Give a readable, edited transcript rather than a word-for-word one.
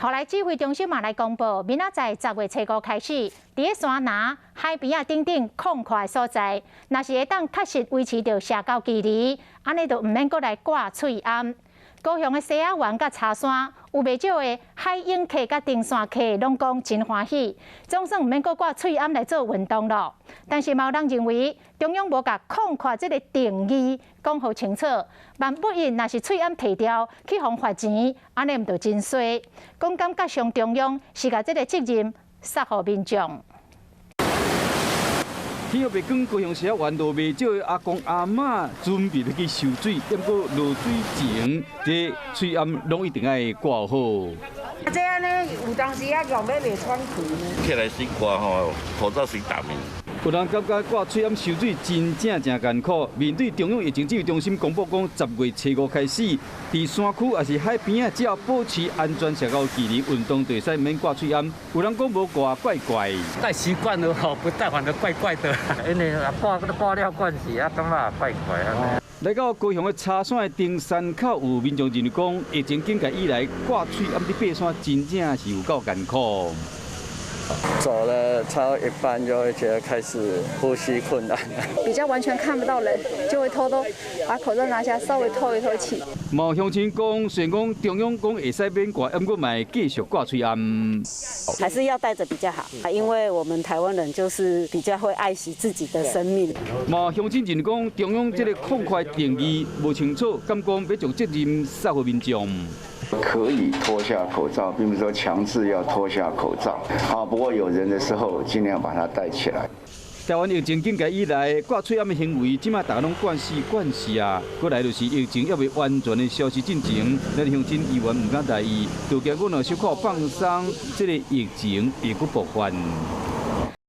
後來指揮中心嘛來公布，明仔載10月初五開始，佇咧山林、海邊仔等等空曠所在，若是會當確實維持著社交距離，按呢就毋免閣來掛喙罨。高雄的西仔灣佮柴山，有袂少的海泳客佮登山客攏講真歡喜，總算毋免閣掛喙罨來做運動囉。但是嘛有人認為，中央無共空曠這个定義講予清楚，萬不一若是喙罨提掉去予罰錢，按呢毋就真衰。講感覺上中央是共這个責任捒予民眾。天欲白光，高雄西仔灣路袂少的阿公阿嬤準備欲去游水，毋過落水前，這喙罨攏一定愛掛好。這按呢有當時啊，用欲袂喘氣呢。起來時掛吼，口罩隨逐面。有人感覺掛喙罨游水真正誠艱苦。面對中央疫情指揮中心公布講，10月初五開始，佇山區抑是海邊仔，只要保持安全社交距離，運動就會使免掛喙罨。有人講無掛怪怪，戴習慣了吼，不戴反而怪怪的。因為掛掛了慣勢啊，感覺怪怪啊。來到高雄的柴山的登山口，有民眾認為講，疫情警戒以來，掛喙罨佇爬山真正是有夠艱苦。走了超一半就會覺得開始呼吸困難，比較完全看不到人，就會偷偷把口罩拿下，稍微透一透氣。嘛有鄉親講，雖然講中央講會使免掛，毋過嘛會繼續掛喙罨。還是要戴著比較好，因為我們台灣人就是比較會愛惜自己的生命。嘛有鄉親認為講，中央這个空曠定義無清楚，敢講欲將責任捒予民眾。可以脫下口罩，並不是說強制要脫下口罩。啊，不過有人的時候，盡量把它戴起來。台灣疫情警戒以來，掛喙罨的行為，這馬大家攏慣勢慣勢啊。過來就是疫情猶未完全的消失進前，咱鄉親猶原毋敢大意，就驚講若小可放鬆，這个疫情會閣爆發。